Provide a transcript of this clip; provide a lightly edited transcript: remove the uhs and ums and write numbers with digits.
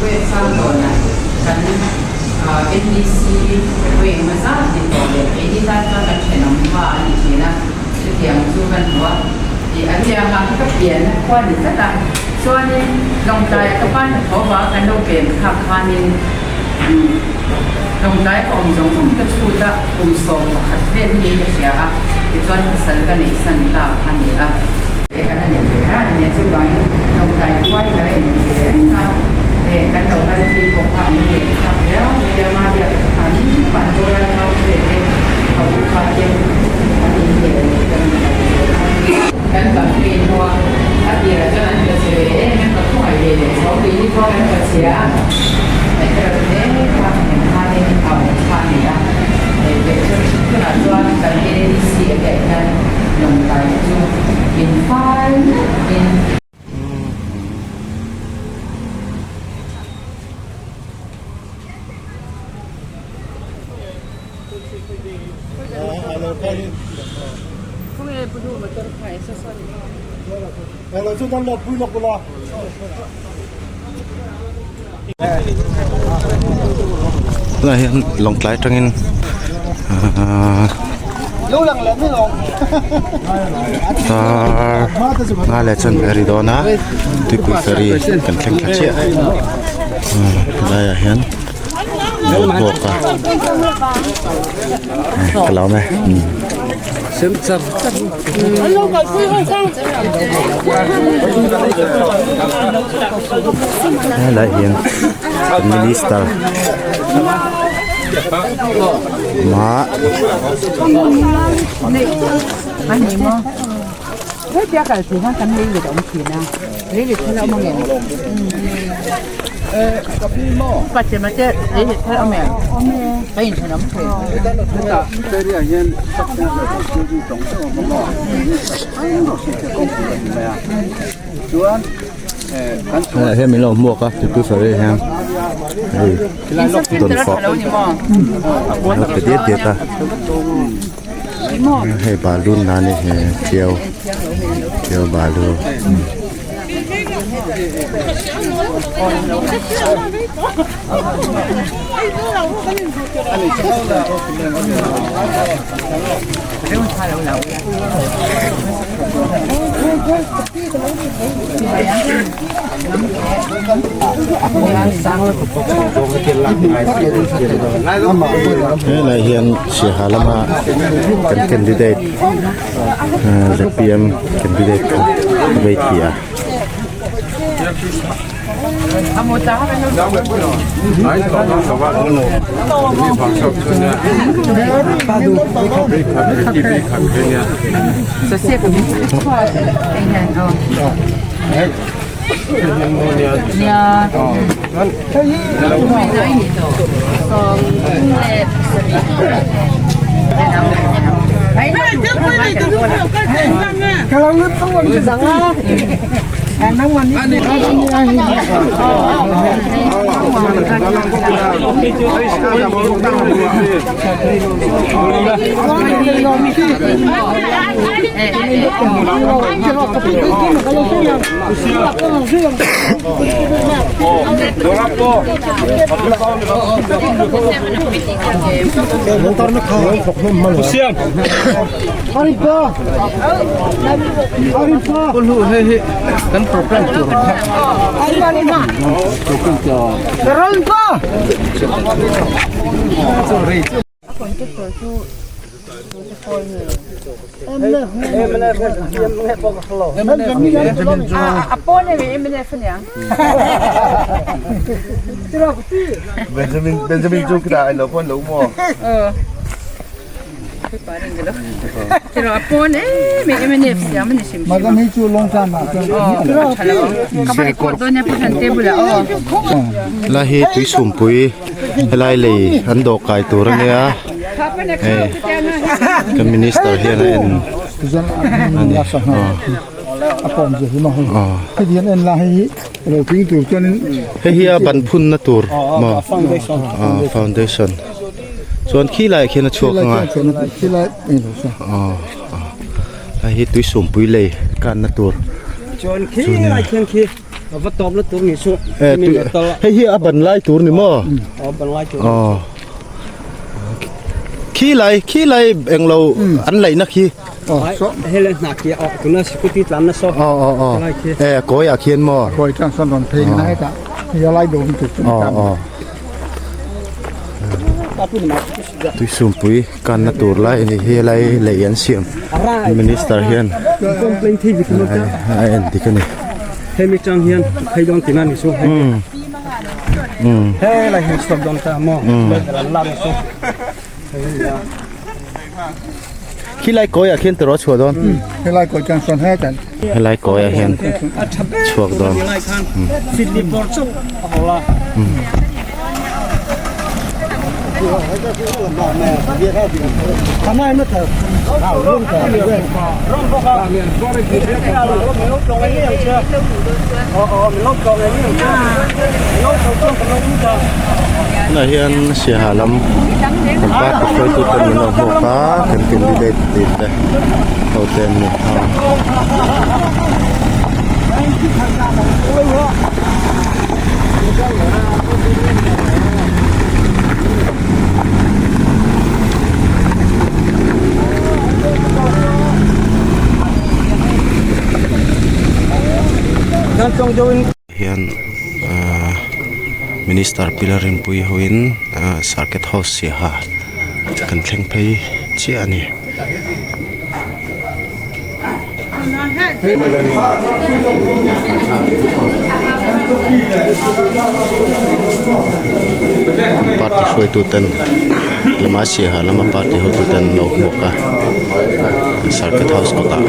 Website dawnah kan NDC vawi engemaw zat ni tawh leh keini tan chuan kan thenawm hma a ni thin a, chutiang chu kan hmu a. Ih a rianga hi ka pianna khua ni tlat a, chuanin Lawngtlaiah ka pa hnathawh vang kan lo pem thlak khanin Lawngtlai ka awm zawng zawng hi ka chhut a, kum 11 vel hi niin ka hria a, tichuan pasal ka neihsan ta a ni a. He kan a nei ve a nia chuvangin Lawngtlai khua hi ka la inti ve reng a, he kan lo kal thi pawh kha an leh thlak riau riau a, biak an Pandora nau ve te ka u kha te an in leh leh kan in kal zel a. Kan campaign ho a, a tirah chuan an tla che ve em em ka khawngaih ve leh chho keini pawh kan tla chhia a, hetiang hle kha heng khanin a awm kha a ni a, hei teh chu tunah chuan kan NDC a biak hian Lawngtlai chu in fai in. Tunah hian Lawngtlai atangin ahh tar nga leh chuan a ri dawn a tuipui ferry kan thleng thla chiah helaiah hian an lo bawk a ka lo awm e. Helai hian minister ma Helai hian min lo hmuak a tuipui ferry hian hei dawnfawh an lo pe diat diat a hei balu na ni he tiau tiau balu. Helai hian Siaha lama kan candidate zpm candidate kha a vei thih a. Benjamin chu khitah a lo phone lo maw? Helai hi tuisumpui helai lei an dawh kai tur a nia hei kan minister hian a en a ni hei hi a ban phunna tur maw foundation. Chuan khi laiah khian a chhuak ang a aw hei hi tui sumpui lei kanna tur chu nia. Hei hi a ban lai tur ni maw? Aw. Khi lai khi lai englo an laihna khi. Aw aw aw. E kawi ah khian maw? Aw aw. Tuisumpui kanna tur lai a ni hi helai lei an siam minister hian a en dik a ni. Hemi tang hian phei dawn tina ni chu helai hian chhuak dawn ta maw an lak ni chu. Khilai kawi ah khian tawrh a chhuah dawn. Helai kawi chuan sawn he tan. Helai kawi ah hian chhuak dawn. Tunah hian Siaha lam kan party hruaitu ten min lo hmuak a kan candidate tih te ho te an ni a. Hian ahh minister pillar inpui hoin ahh circuit house siaha kan thleng phei chiah a ni. Party hruaitu ten lama siaha lama party hotu ten an lo hmuak a circuit house kawtah.